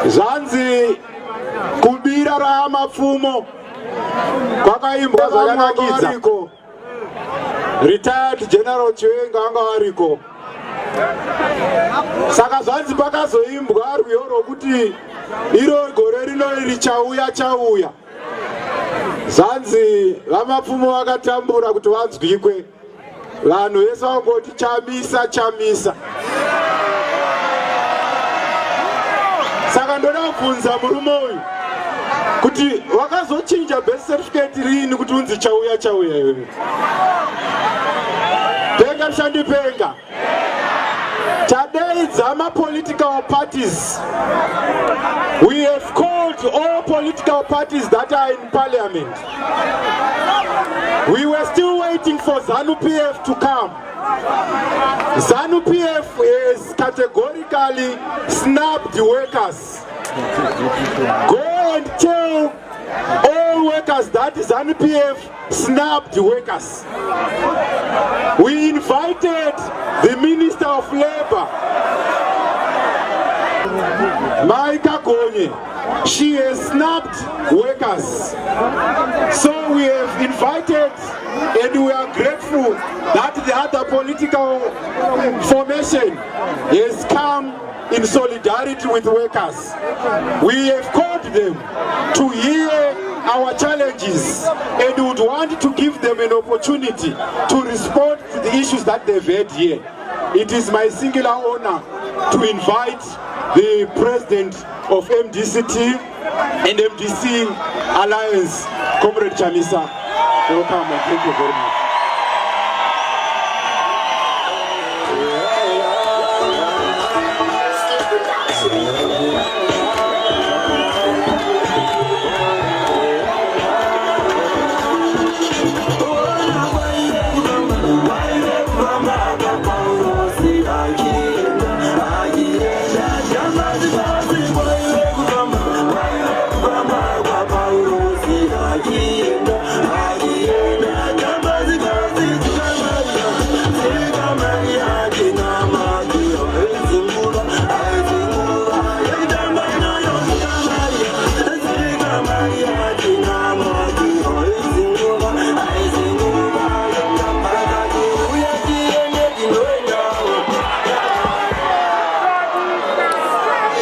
Zvanzi kubira raamapfumo kwakaimbwa zvakanakidza. Retired General Chiwenga vanga variko. Saka zvanzi pakazoimbwa rwiyo rwokuti iro gore rino iri chauya chauya. Zvanzi vaMapfumo vakatambura kuti vanzwikwe. Vanhu vese vangoti Chamisa Chamisa. Saka ndoda kubvunza murume uyu kuti wakazochinja birth certificate riini kuti unzi chauya chauya iwewe? Penga mushandipenga. Tadeidza mapolitical parties. We have called all political parties that are in parliament. We were still waiting for ZANU-PF to come. ZANU-PF has categorically snubbed workers. Go and tell all workers that ZANU-PF snubbed workers. We invited the Minister of Labor, Mai Kagonye. She has snubbed workers. So we have invited and we are grateful that the other political formation has come in solidarity with workers. We have called them to hear our challenges and would want to give them an opportunity to respond to the issues that they've heard here. It is my singular honor to invite the president of MDCT and MDC Alliance, Comrade Chamisa. Welcome and thank you very much.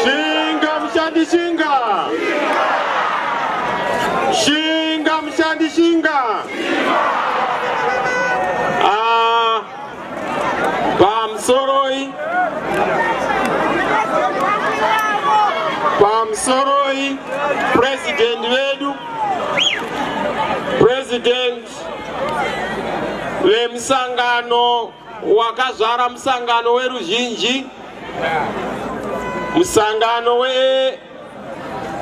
Shinga mushandi shinga. Shinga mushandi shinga. Ah, pamusoroi pamusoroi president vedu president vemusangano wakazvara musangano weruzhinji musangano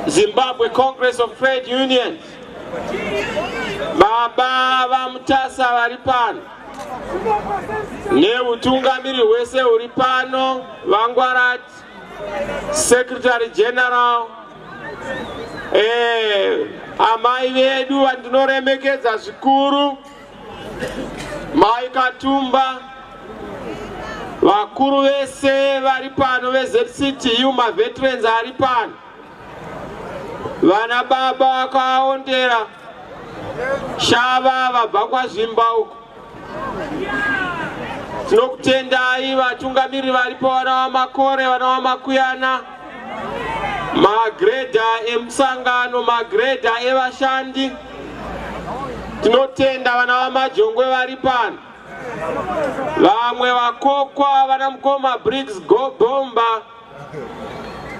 weZimbabwe Congress of Trade Unions baba vaMutasa vari pano neutungamiri hwese huri pano vaNgwarati Secretary General eh, amai vedu vandinoremekedza zvikuru Mai Katumba, vakuru vese vari pano veZCTU, maveterans ari pano, vana baba vakaondera shava vabva kwaZvimba uko, tinokutendai vatungamiriri varipo, vana vaMakore, vana vaMakuyana, magredha emusangano, magredha evashandi. Tinotenda vana vaMajongwe vari pano, vamwe vakokwa vana mukoma Briggs Bomba,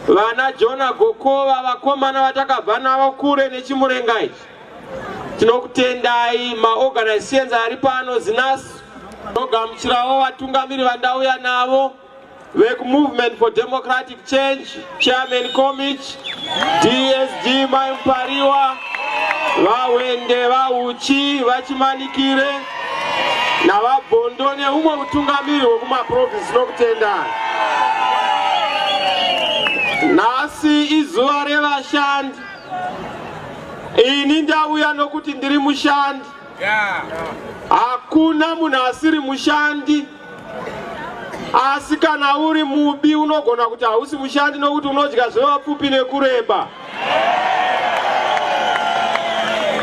vana Jona Gokova, vakomana vatakabva navo kure nechimurenga ichi. Tinokutendai maorganizations ari pano, ZINAS togamuchirawo vatungamiri vandauya navo vekuMovement for Democratic Change, Chairman Komich, DSG Mai Mupariwa, VaWende, VaUchi, VaChimanikire naVaBhondo neumwe utungamiri hwekumaprovinsi. Nokutendai. Nhasi izuva revashandi. Ini ndauya nokuti ndiri mushandi. Hakuna munhu asiri mushandi. Asi kana uri mubi unogona kuti hausi mushandi nokuti unodya zvevapfupi nekureba.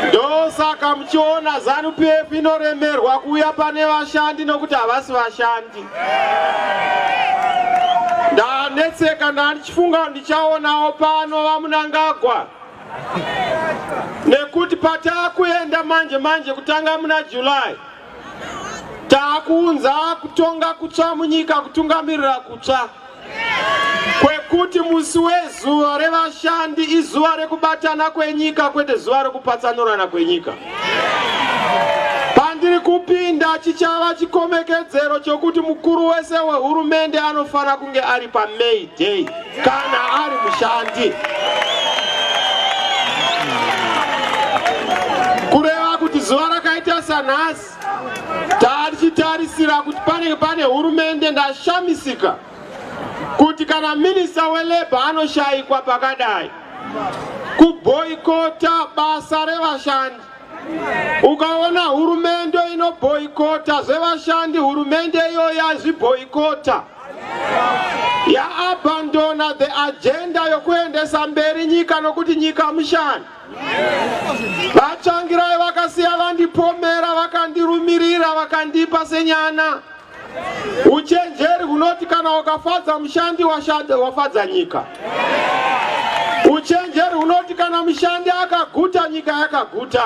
Ndosaka muchiona Zanu PF inoremerwa kuuya pane vashandi nokuti havasi vashandi. Ndanetseka ndandichifunga ndichaonawo pano vaMunangagwa nekuti patakuenda manje manje kutanga muna July Taakuunza kutonga kutsva munyika, kutungamirira kutsva kwekuti musi wezuva revashandi izuva rekubatana kwenyika kwete zuva rekupatsanurana kwenyika. Pandiri kupinda chichava chikomekedzero chokuti mukuru wese wehurumende anofanira kunge ari paMay Day kana ari mushandi. Kureva kuti zuva rakaita sanhasi tatichitarisira kuti panenge pane hurumende. Ndashamisika kuti kana minista welabor anoshayikwa pakadai kuboikota basa revashandi. Ukaona hurumende inoboikota zvevashandi, hurumende iyoyo yazviboikota, yaabandona the agenda yokuendesa mberi nyika, nokuti nyika mushandi. VaTsvangirai vakasiya vandipomera, vakandirumirira, vakandipa senyana. Uchenjeri hunoti kana ukafadza mushandi wafadza nyika. Uchenjeri hunoti kana mushandi akaguta nyika yakaguta.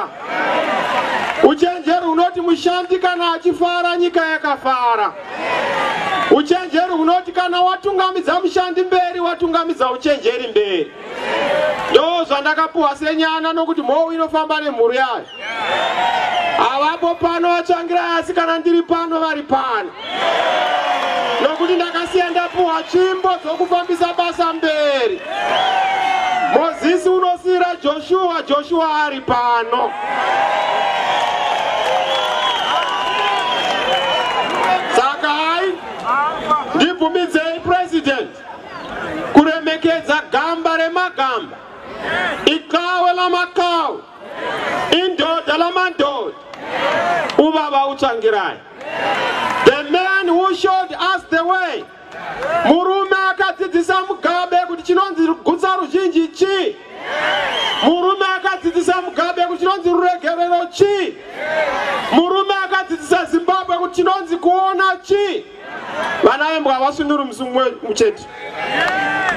Uchenjeri hunoti mushandi kana achifara nyika yakafara. Uchenjeri hunoti kana watungamidza mushandi mberi watungamidza uchenjeri mberi. Ndo zvandakapuwa senyana nokuti mhou inofamba nemhuru yayo. Havapo pano vatsvangirai asi kana ndiri pano vari pano. Nokuti ndakasiya ndapuwa tsvimbo dzokufambisa basa mberi. Mozisi unosiira Joshua, Joshua ari pano. Saka hai ndibvumidzei President kuremekedza gamba remagamba, iqhawe lamaqhawe, indoda lamandoda, ubaba uTsvangirai, the man who showed us the way. Murume akadzidzisa Mugabe kuti chinonzi gutsa ruzhinji chii. Murume akadzidzisa Mugabe kuti chinonzi ruregerero chii. Murume akadzidzisa Zimbabwe kuti chinonzi kuona chii. Vana vembwa havasunuri musi mumwe chete.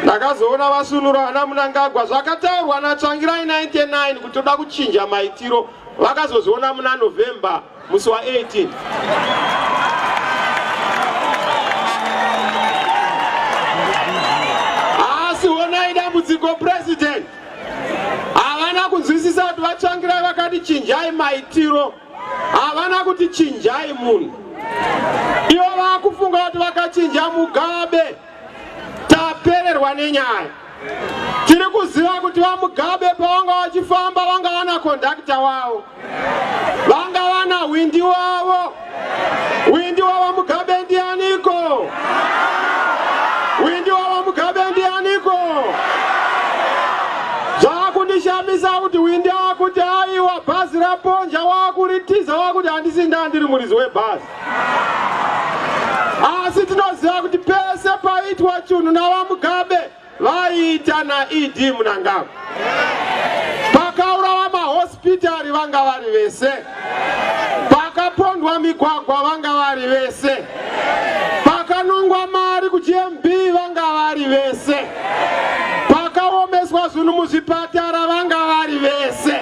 Ndakazoona vasunura vana Mnangagwa, zvakataurwa naTsvangirai 99 kuti toda kuchinja maitiro, vakazozviona muna November musi wa 18. Asi honai dambudziko President, havana kunzwisisa kuti vaTsvangirai vakati chinjai maitiro, havana kuti chinjai munhu. Ivo vakufunga kuti vakachinja Mugabe tapererwa nenyaya. Tiri kuziva kuti vaMugabe pavanga vachifamba vanga vana kondakita wavo, vanga vana hwindi wavo. Hwindi wavaMugabe ndianiko? Hwindi wavaMugabe ndianiko? Zvakundishamisa kuti hwindi akuti aiwa bhazi raponja, wakuritiza, wakuti handisi ndandiri muridzi webhazi. Asi tinoziva kuti pese paitwa chunhu navaMugabe vaiita naED Mnangagwa. Pakaurawa mahospitari vanga vari vese, pakapondwa migwagwa vanga vari vese, pakanongwa mari kuGMB vanga vari vese, pakaomeswa zvinhu muzvipatara vanga vari vese.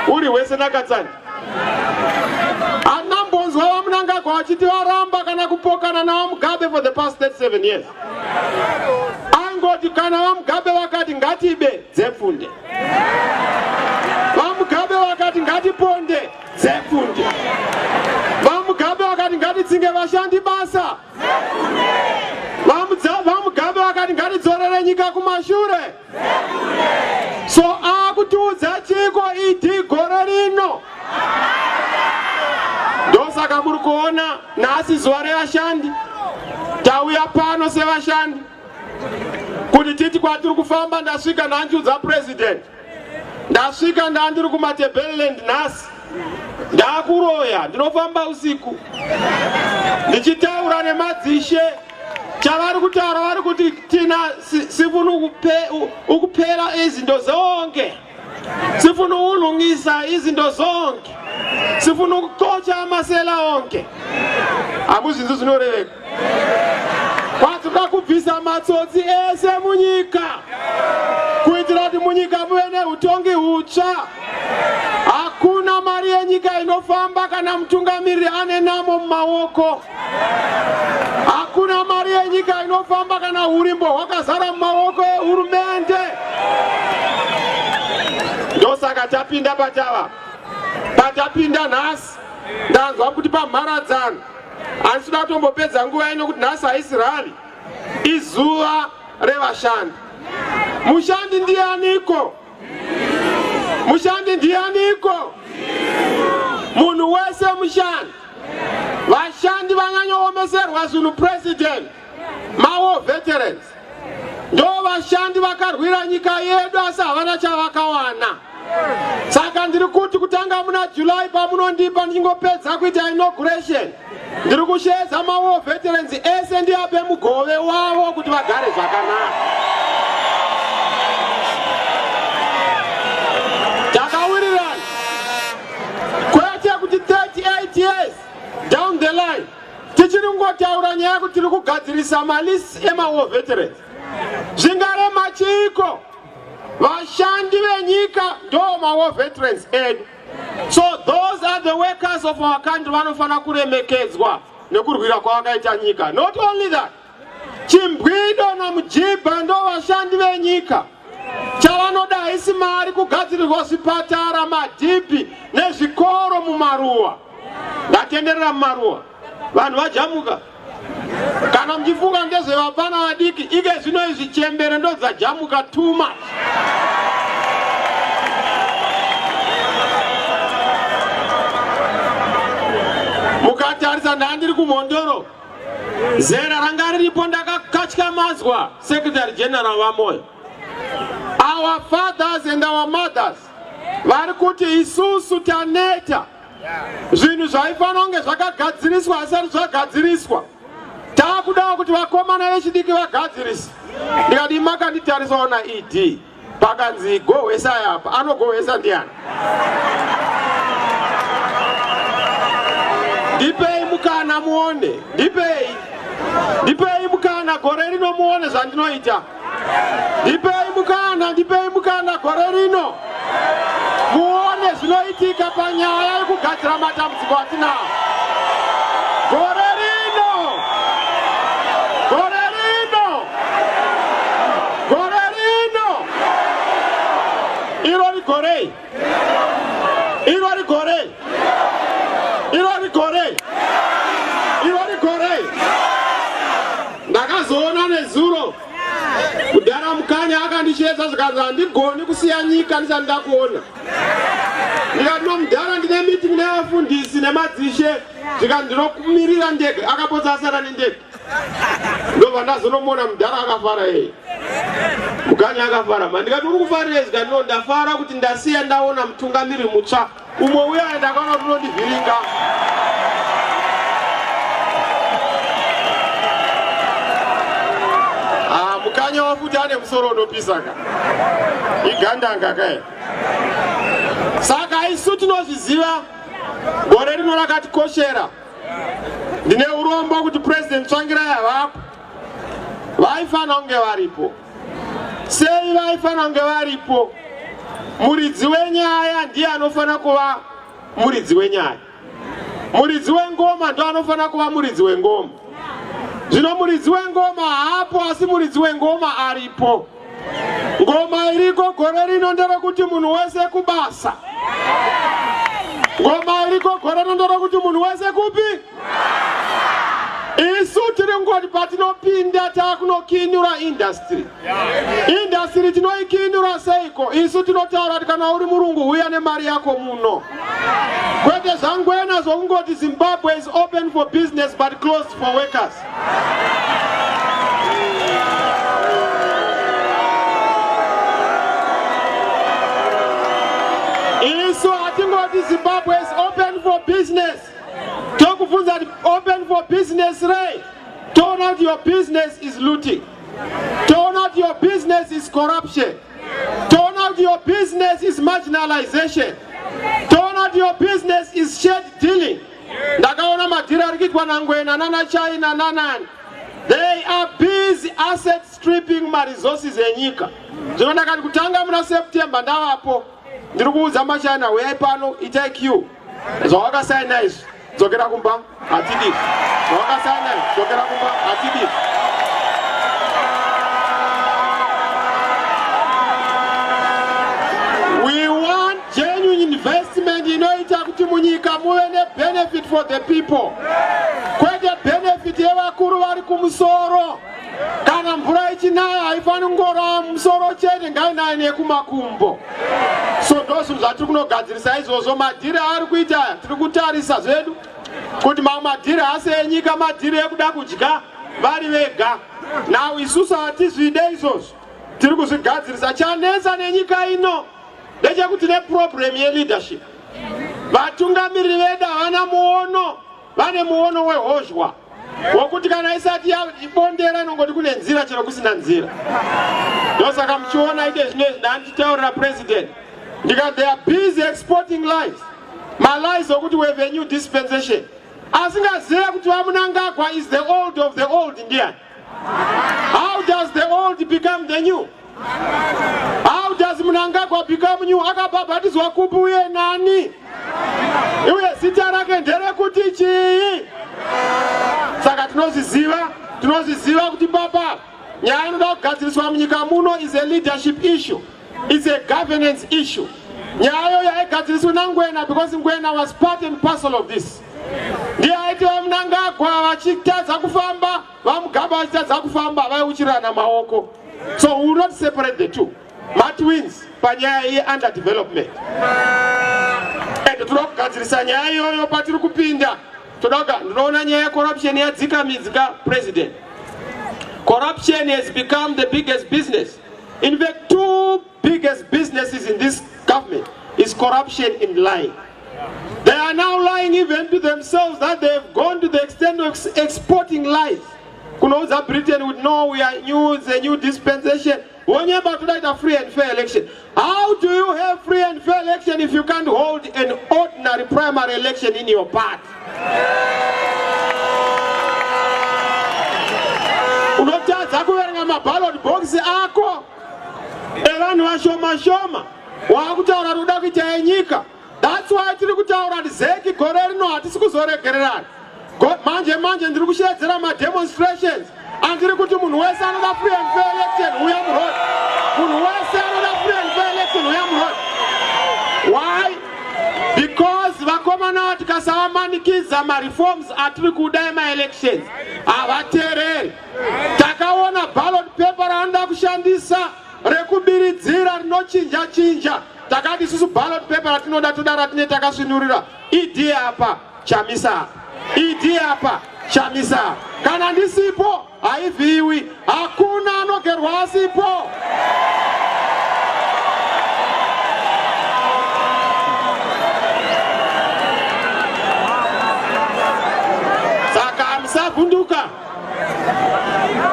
Uri wese nakatsani Handambonzwa vaMnangagwa vachiti varamba kana kupokana navaMugabe for the past 37 years. Angoti kana vaMugabe vakati ngatibe dzepfunde, vaMugabe vakati ngatiponde dzepfunde, vaMugabe vakati ngatidzinge vashandi basa, vaMugabe vakati ngatidzorere nyika kumashure. So akutiudza chiko ED gore rino? Ndosaka muri kuona nhasi zuva revashandi, tauya pano sevashandi kuti titi kwatiri kufamba. Ndasvika ndandiudza President, ndasvika ndandiri kuMatebeleland nhasi, ndakuroya, ndinofamba usiku ndichitaura nemadzishe. Chavari kutaura vari kuti tina sifuna ukuphela izinto zonke. Sifuna ukulungisa izinto zonke. Sifuna ukuxotsha amasela onke. Hamuzvinzwi zvinoreveka. Kwatinoda kubvisa matsotsi ese munyika kuitira kuti munyika muve neutongi hutsva. Hakuna mari yenyika inofamba kana mutungamiriri ane namo mumaoko. Hakuna mari yenyika inofamba kana hurimbo hwakazara mumaoko ehurumende. Ndosaka tapinda patava patapinda nhasi. Ndanzwa kuti pamharadzano handisi kuda kutombopedza nguva ino kuti nhasi haisi rally, izuva revashandi. Mushandi ndianiko? Mushandi ndianiko? Munhu wese mushandi. Vashandi vanyanyoomeserwa zvinhu president, mawar veterans ndo vashandi vakarwira nyika yedu asi havana chavakawana. Saka ndiri kuti kutanga muna July pamunondipa ndichingopedza kuita inauguration, ndiri kusheedza mawar veterans ese ndiape mugove wavo kuti vagare zvakanaka. Takawirirana kwete kuti 38 years down the line tichiri kungotaura nyaya yekuti tiri kugadzirisa malist emawar veterans. Zvingarema chiiko? Vashandi venyika ndo mawar veterans edu. So those are the workers of our country, vanofanira kuremekedzwa nekurwira kwavakaita nyika. Not only that, Chimbwido naMujibha ndo vashandi venyika. Chavanoda haisi mari, kugadzirirwa zvipatara, madhibhi nezvikoro mumaruwa. Ndatenderera mumaruwa, vanhu vajamuka. Kana muchifunga ndezvevapana vadiki, ike zvino izvi chembere ndo dzajamuka too much. Mukatarisa, ndandiri kuMhondoro, zera ranga riripo ndakakatyamadzwa. Secretary General vaMoyo, our fathers and our mothers vari kuti isusu taneta, zvinhu zvaifanira kunge zvakagadziriswa asati zvagadziriswa, taakudawo kuti vakomana vechidiki vagadzirise. Ndikati makanditarisawo naED, pakanzi gohwesa apa, anogohwesa ndiani? Ndipei mukana muone, ndipei, ndipei mukana gore rino muone zvandinoita. Ndipei mukana, ndipei mukana gore rino muone zvinoitika panyaya yekugadzira matambudziko atinawo gore rino, gore rino, gore rino. Iro rigorei, iro rigorei, iro rigorei, iro rigorei. Ndakazoona nezuro kudhara Mukanya akandisheedza, zvikanzi handigoni kusiya nyika ndisati ndakuona. Ndikati no mudhara, ndine meeting nevafundisi nemadzishe. Zvikanzi ndinokumirira ndege. Akapotsa asara nendege. Ndobva ndazonomuona mudhara akafara. Yeye Mukanya akafara ma. Ndikati uri kufarirei? Zvikati no, ndafara kuti ndasiya ndaona mutungamiri mutsva. Umwe uya ndakaona kuti unondivhiringa. Ah, Mukanya wafuti ane musoro unopisa ka, igandanga kai. Saka isu tinozviziva, gore rino rakatikoshera. Ndine urombo kuti President Tsvangirai havapo, vaifanira kunge varipo. Sei vaifanira kunge varipo? Muridzi wenyaya ndiye anofanira kuva muridzi wenyaya, muridzi wengoma ndo anofanira kuva muridzi wengoma. Zvino muridzi wengoma haapo, asi muridzi wengoma aripo. Ngoma iriko gore rino nderekuti munhu wese kubasa. Ngoma iriko gore rino nderekuti munhu wese kupi? Isu tiri ngoti patinopinda takunokinura industry. Industry tinoikinura seiko? Isu tinotaura kuti kana uri murungu, huya nemari yako muno, kwete zvangwena zvokungoti Zimbabwe is open for business but closed for workers. Isu hatingoti Zimbabwe is open for business, tokubvunza kuti open for business rei? Toona kuti your business is looting. Toona kuti your business is corruption. Toona kuti your business is marginalization. Toona kuti your business is shade dealing. Ndakaona madhiri ari kuitwa naNgwena nana China nanani. They are busy asset stripping maresources enyika. Zvino ndakati kutanga muna September ndavapo, ndiri kuudza maChina, huyai pano, itai queue. Zvawakasaina izvi, dzokera kumba, hatidi. Zvawakasaina izvi, dzokera kumba, hatidi. We want genuine investment inoita kuti munyika muve nebenefit for the people, kwete benefit yevakuru vari kumusoro. Kana mvura ichinaya haifaniri kungorava mumusoro chete, ngainaye nekumakumbo. So ndo zvinhu zvatiri kunogadzirisa izvozvo. Madhiri aari kuita aya tiri kutarisa zvedu kuti mamwe madhiri haasi enyika, madhiri ekuda kudya vari vega. Now isusu hatizvide izvozvo, tiri kuzvigadzirisa. Chanetsa nenyika ino ndechekuti neproblem yeleadership. Vatungamiriri vedu havana muono, vane muono wehozhwa wokuti kana isati yabondera inongoti kune nzira chero kusina nzira. Ndosaka muchiona ide zvino izvi ndandichitaurira president ndikati they are busy exporting lies, malies okuti we have a new dispensation, asingazive kuti vaMnangagwa is the old of the old. Ndiani? How does the old become the new? How does Mnangagwa become new? Akabhabhatidzwa kupi uye nani? Uye zita rake nderekuti chii? Saka tinozviziva, tinozviziva kuti papa nyaya inoda kugadziriswa munyika muno is a leadership issue, it's a governance issue. Nyaya iyoyo haigadziriswi naNgwena because Ngwena was part and parcel of this. Ndiye aiti vaMnangagwa vachitadza kufamba, vaMugabe vachitadza kufamba, vaiuchirana maoko. So we will not separate the two. Matwins panyaya ye-underdevelopment. And toda kugadzirisa nyaya iyoyo patiri kupinda. Toda, ndinoona nyaya yecorruption yadzika midzi ka, president. Corruption has become the biggest business. In fact, two biggest businesses in this government is corruption and lying. They are now lying even to themselves that they have gone to the extent of exporting lies. Kunoudza Britain would know we are new, it's a new dispensation. Wonyeba toda free and fair election. How do you have free and fair election if you can't hold an ordinary primary election in your party? Unotadza kuverenga maballot box ako evanhu vashoma shoma, waakutaura kuti uda kuita yenyika. That's why tiri kutaura kuti ZEC gore rino hatisi kuzoregererana. Manje manje ndiri kushedzera mademonstrations andiri kuti munhu wese anoda free and fair election uya muroad. Munhu wese anoda free and fair election uya muroad. Why? Because vakomana tikasavamanikidza mareforms atiri kuda emaelections havateereri. Takaona ballot paper raanoda kushandisa rekubiridzira rinochinja chinja. Takati isusu ballot paper ratinoda, toda ratine takasvinurira ED apa, Chamisa apa, ED apa, Chamisa apa. Kana ndisipo haivhiwi, hakuna anogerwa asipo. Saka musavhunduka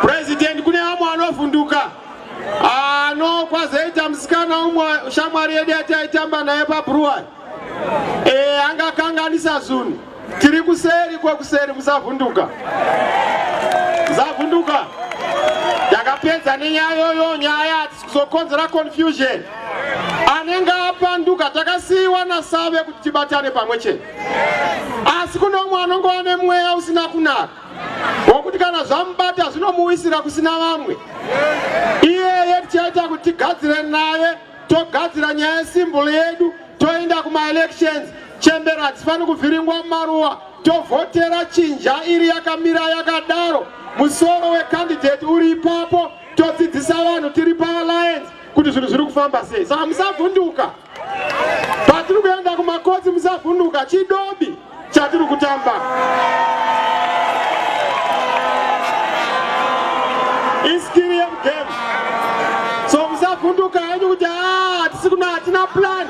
president, kune vamwe vanovhunduka. Ano kwazoita musikana umwe shamwari yedu yati aitamba naye pabruwari, e, angakanganisa zvinhu. Tiri kuseri kwekuseri, musavhunduka, musavhunduka. Takapedza nenyaya yoyo, nyaya hatisi kuzokonzera confusion. Anenge apanduka takasiyiwa nasave kuti tibatane pamwe chete, asi kune umwe anongova nemweya usina kunaka wokuti kana zvamubata zvinomuwisira kusina vamwe. Iyeye tichaita kuti tigadzire naye, togadzira nyaya yesymbol yedu, toenda kumaelections. Chembero hadzifaniri kuvhiringwa mumaruwa, tovhotera chinja iri yakamira yakadaro, musoro wecandidate uri ipapo, todzidzisa vanhu tiri paalliance kuti zvinhu zviri kufamba sei. Saka musavhunduka patiri kuenda kumakotsi, musavhunduka, chidobi chatiri kutamba iskill yemugame. So musavhunduka henyu kuti hatisi kuna, hatina plan.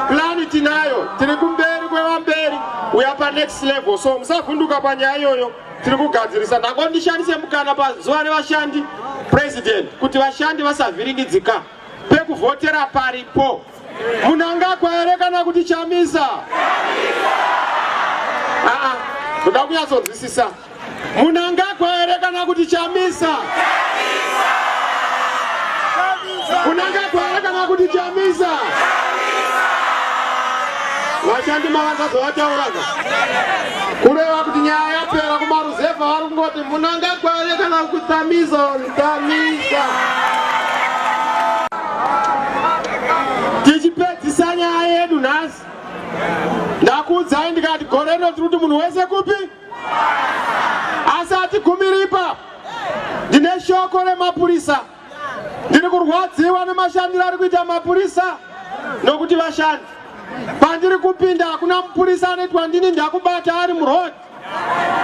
Plan tinayo, tiri kumberi kwevamberi. We are panext level, so musavhunduka panyaya iyoyo, tiri kugadzirisa. Ndangondishandise mukana pazuva revashandi, President, kuti vashandi vasavhiringidzika. Pekuvhotera paripo. Mnangagwa here kana kuti Chamisa? Aa, ndoda kunyatsonzwisisa. Mnangagwa here kana kuti Chamisa? Mnangagwa here kana kuti Chamisa? Vashandi mavakazovatauraka kureva kuti nyaya yapera. Kumaruzevha vari kungoti Mnangagwa here kana kuChamisa? Chamisa. Tichipedzisa nyaya yedu nhasi, ndakuudzai ndikati gore rino tiri kuti munhu wese kupi, asi hatigumiri ipapo. Ndine shoko remapurisa. Ndiri kurwadziwa nemashandiro ari kuita mapurisa, nokuti vashandi pandiri kupinda hakuna mupurisa anoitwa ndini ndakubata ari muroad.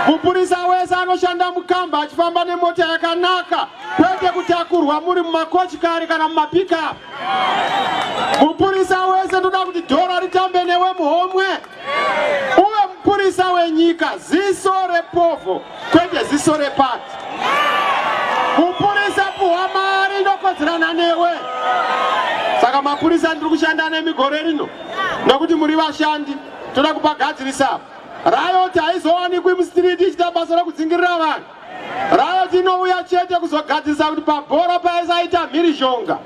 Mupurisa wese anoshanda mukamba achifamba nemota yakanaka, kwete kutakurwa muri mumakochikari kana mumapickup. Mupurisa wese ndoda kuti dhora ritambe newe muhomwe, uve mupurisa wenyika, ziso repovho kwete ziso reparty. Mupurisa puhwa mari inokodzerana newe. Saka mapurisa, ndiri kushanda nemigore rino nokuti muri vashandi, toda kupagadzirisa. Riot haizowanikwi mustreet ichiita basa rekudzingirira vanhu. Riot inouya chete kuzogadzirisa kuti pabhora paisaita mhirizhonga.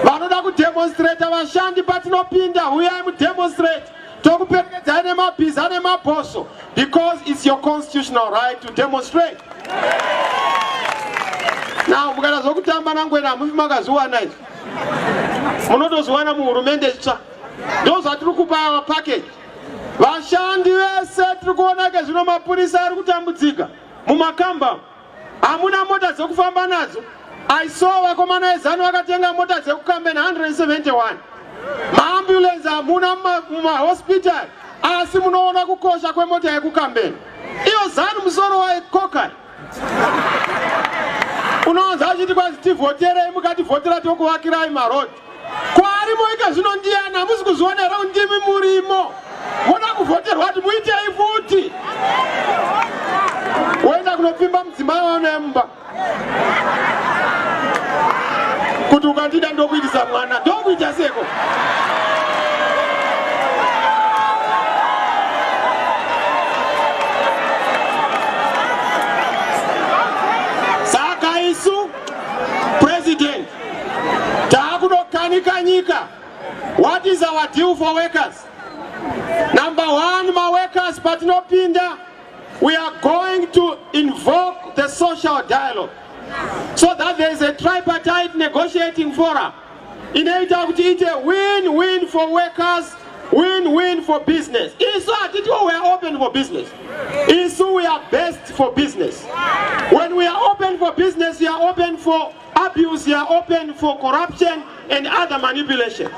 Vanoda kudemonstrata vashandi, patinopinda huyai mudemonstrate, tokuperekedzai nemabhiza nemabhoso, because it's your constitutional right to demonstrate. Now mukaita zvokutamba nangwena, hamufi makazviwana izvi, munotozviwana muhurumende itsva. Ndo zvatiri kupa ava package. Vashandi vese, tiri kuona ke zvino mapurisa ari kutambudzika mumakamba, hamuna mota dzekufamba nadzo. I saw vakomana veZanu vakatenga mota dzekukambeni 171. Maambulensi hamuna mumahospital, asi munoona kukosha kwemota yekukambeni iyo. ZANU musoro waikokai unowanza achiti kwanzi tivhoterei, mukativhotera tokuvakirai marodhi. Kwarimo ika zvino ndiyani? Hamusi kuzviona here kuti ndimi murimo? Moda kuvhoterwa kuti muitei futi? Woenda kunopfimba mudzimai waunaye mumba kuti ukandida ndokuitisa mwana, ndokuita seko. Saka isu, President, taakunokanika nyika. What is our deal for workers? Number one, maworkers, patinopinda we are going to invoke the social dialogue so that there is a tripartite negotiating forum inoita kuti ite win-win for workers, win-win for business. Isu hatitiwo we are open for business. Isu we are best for business. When we are open for business, we are open for abuse, we are open for corruption and other manipulation.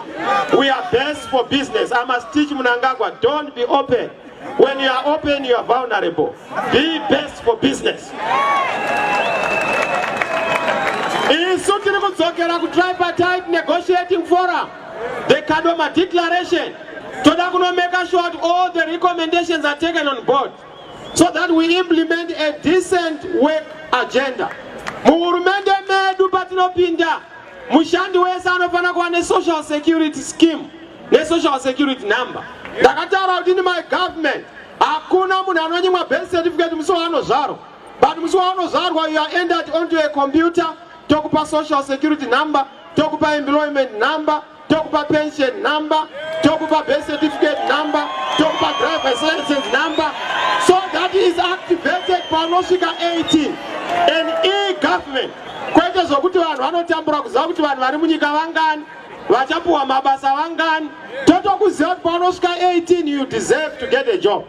We are best for business. I must teach Mnangagwa, don't be open. When you are open, you are vulnerable. Be best for business. Isu tiri kudzokera kutripartite negotiating forum, the Kadoma Declaration. Toda kunomeka sure kuti all the recommendations are taken on board so that we implement a decent work agenda. Muhurumende medu patinopinda, mushandi wese anofanira kuva nesocial security scheme nesocial security number. Ndakataura kuti in my government hakuna munhu anonyimwa birth certificate musi waanozvarwa, but musi waunozvarwa you are entered onto a computer, tokupa social security number, tokupa employment number, tokupa pension number, tokupa birth certificate number, tokupa driver's license number, so that is activated paunosvika 18. An e-government, kwete zvokuti vanhu vanotambura kuziva kuti vanhu vari munyika vangani, vachapiwa mabasa vangani. Totokuziva kuti paunosvika 18 you deserve to get a job.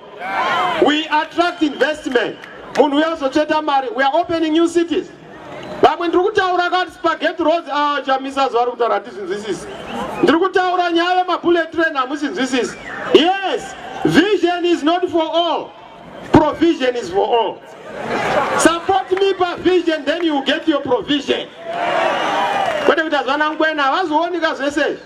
We attract investment, munhu uya uzotsveta mari. We are opening new cities. Vamwe ndiri kutaura kati spaghetti roads, ah, Chamisa zuva kutaura hatizinzwisisi. Ndiri kutaura nyaya yemabullet train, hamusinzwisisi. Yes, vision is not for all, provision is for all. Support me pavision, then you get your provision, kwete kuti azvana ngwena havazvionika zvese izvi.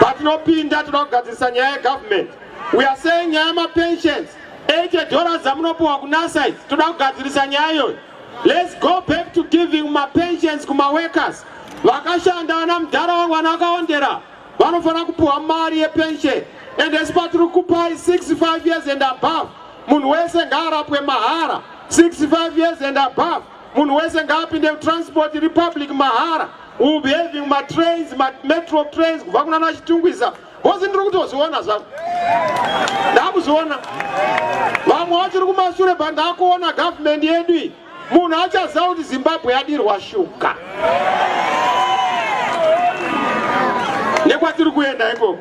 Patinopinda toda kugadzirisa nyaya yegovernment. We are saying nyaya yemapensions. $80 dzamunopiwa kuNSSA idzi, toda kugadzirisa nyaya iyoyo. Let's go back to giving mapensions kumaworkers vakashanda. Vana mudhara vangu, vana vakaondera, vanofanira kupiwa mari yepension. And esi patiri kupai 65 years and above, munhu wese ngaarapwe mahara. 65 years and above, munhu wese ngaapinde transport republic mahara. Will be having matrains, mametro trains kubva kuna naChitungwiza. Bosi, ndiri kutozviona zvako, ndakuzviona. Vamwe vachiri kumashure, pandakuona government yedu iyi, munhu achaziva kuti Zimbabwe yadirwa shuga nekwatiri kuenda ikoko.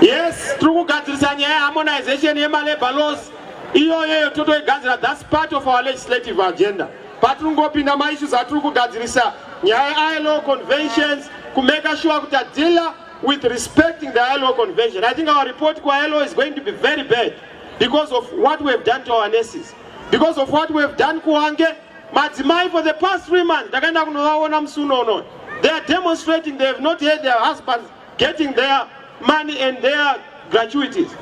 Yes, tiri kugadzirisa nyaya yeharmonization yemalabour laws iyoyoyo, totoigadzira. That's part of our legislative agenda. Patiri kungopinda maissues atiri kugadzirisa, nyaya yeILO conventions, kumake sure kuti adeala with respecting the ILO convention. I think our report kuILO is going to be very bad because of what we have done to our nurses, because of what we have done kuHwange. Madzimai, for the past 3 months, ndakaenda kunovaona musi unono, they are demonstrating. They have not heard their husbands getting their money and their gratuities.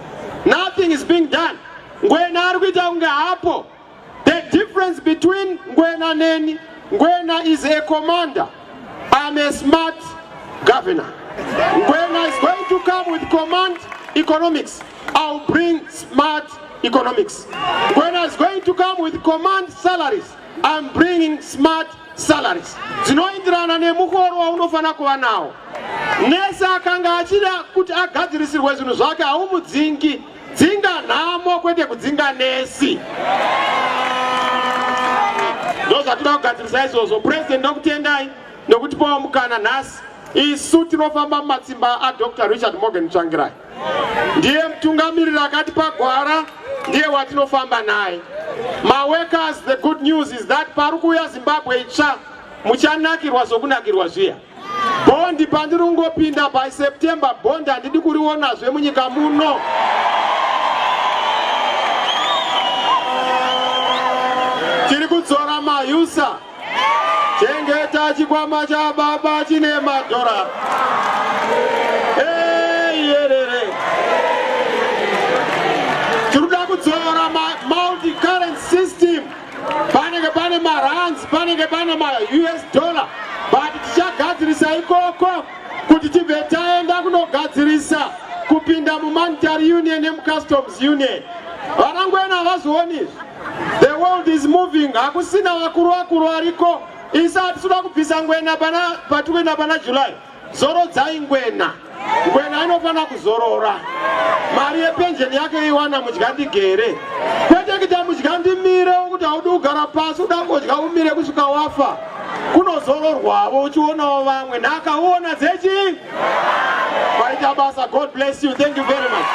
Nothing is being done. Ngwena ari kuita kunge hapo. The difference between Ngwena neni, Ngwena is a commander, I'm a smart governor. Ngwena is going to come with command economics, I'll bring smart economics. Ngwena is going to come with command salaries, I'm bringing smart salaries dzinoenderana nemuhoro waunofanira kuva nawo. Nese akanga achida kuti agadzirisirwe zvinhu zvake, haumudzingi. Dzinga nhamo, kwete kudzinga nesi. Ndo zvatoda kugadzirisa izvozvo. President, ndokutendai nokutipawo mukana nhasi. Isu tinofamba mumatsimba aDr Richard Morgan Tsvangirai. Ndiye mutungamiriri akatipa gwara, ndiye watinofamba naye. Maworkers, the good news is that pari kuuya Zimbabwe itsva, muchanakirwa zvokunakirwa zviya. Bhondi, pandiri kungopinda by September, bhondi handidi kurionazve munyika muno. Tiri kudzora mayusa. Chengeta chikwama chababa chine madhora. Eyerere, tiri kuda kudzora multi currency system. Panenge pane marands, panenge pane maUS dollar, but tichagadzirisa ikoko kuti tibve taenda kunogadzirisa kupinda mumonetary union nemucustoms union. Vanangwena havazioni izvi. The world is moving, hakusina vakuru vakuru variko. Isi hatisuda kubvisa Ngwena patiri kuenda pana July. Zorodzai Ngwena. Ngwena inofanira kuzorora, mari yepenjeni yake iwana mudyandigere, kwete kuita mudyandimire wokuti haudi kugara pasi, uda kungodya umire kusvika wafa. Kunozororwavo uchionawo vamwe nhaka uona dzechi. Vaita basa. God bless you. Thank you very much.